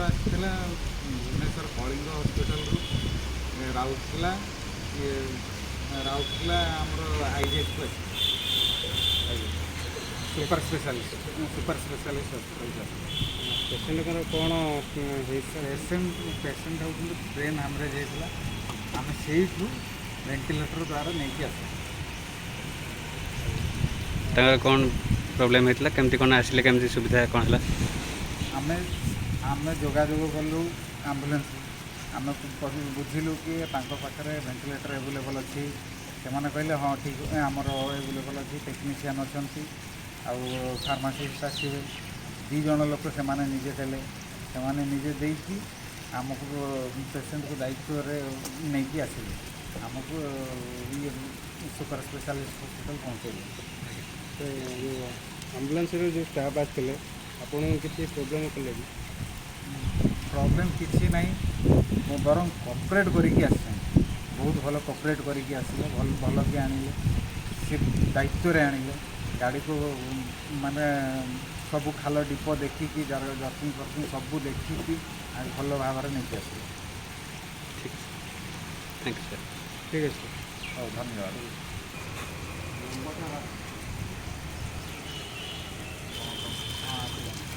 ଆମର ଆସିଥିଲା ଭୁବନେଶ୍ୱର କଳିଙ୍ଗ ହସ୍ପିଟାଲରୁ ରାଉରକେଲା, ଇଏ ରାଉରକେଲା ଆମର ଆଇଜିଏଚ୍କୁ ଆସିଲା। ଆଜ୍ଞା, ସୁପର ସ୍ପେଶାଲିଷ୍ଟ ହସ୍ପିଟାଲକୁ ଆସିଲା। ପେସେଣ୍ଟଙ୍କର କ'ଣ ହେଇଛି? ପେସେଣ୍ଟ ହେଉଛନ୍ତି, ବ୍ରେନ୍ ହାମରେଜ୍ ହେଇଥିଲା। ଆମେ ସେଇଠୁ ଭେଣ୍ଟିଲେଟର ଦ୍ୱାରା ନେଇକି ଆସିଲୁ। ତାଙ୍କର କ'ଣ ପ୍ରୋବ୍ଲେମ୍ ହେଇଥିଲା? କେମିତି କ'ଣ ଆସିଲେ? କେମିତି ସୁବିଧା କ'ଣ ହେଲା? ଆମେ ଯୋଗାଯୋଗ କଲୁ ଆମ୍ବୁଲାନ୍ସକୁ। ଆମେ ବୁଝିଲୁ କି ତାଙ୍କ ପାଖରେ ଭେଣ୍ଟିଲେଟର ଆଭେଲେବଲ୍ ଅଛି। ସେମାନେ କହିଲେ, ହଁ ଠିକ୍, ଆମର ଆଭେଲେବଲ୍ ଅଛି, ଟେକ୍ନିସିଆନ୍ ଅଛନ୍ତି ଆଉ ଫାର୍ମାସିଷ୍ଟ ଆସିବେ। 2 ଜଣ ଲୋକ ସେମାନେ ନିଜେ ଦେଲେ। ସେମାନେ ନିଜେ ଦେଇକି ଆମକୁ ପେସେଣ୍ଟକୁ ଦାୟିତ୍ୱରେ ନେଇକି ଆସିଲେ। ଆମକୁ ଇଏ ସୁପର ସ୍ପେଶାଲିଷ୍ଟ ହସ୍ପିଟାଲ ପହଞ୍ଚେଇଲେ। ସେ ଯେଉଁ ଆମ୍ବୁଲାନ୍ସରେ ଯେଉଁ ଷ୍ଟାଫ୍ ଆସିଥିଲେ, ଆପଣଙ୍କୁ କିଛି ପ୍ରୋବ୍ଲେମ୍ କଲେ କି? ପ୍ରୋବ୍ଲେମ୍ କିଛି ନାହିଁ। ମୁଁ ବରଂ କୋଅପରେଟ୍ କରିକି ଆସିଛନ୍ତି। ବହୁତ ଭଲ କୋଅପରେଟ୍ କରିକି ଆସିଲେ। ଭଲ ଭଲ କି ଆଣିଲେ। ସେ ଦାୟିତ୍ୱରେ ଆଣିଲେ ଗାଡ଼ିକୁ। ମାନେ ସବୁ ଖାଲ ଢିପ ଦେଖିକି, ଜର୍କିଂ ଫର୍କିଂ ସବୁ ଦେଖିକି ଆଉ ଭଲ ଭାବରେ ନେଇକି ଆସିଲେ। ଠିକ୍, thank you sir. ଠିକ୍ ଅଛି। ହଉ, ଧନ୍ୟବାଦ। ହଁ, ଆସିଲା।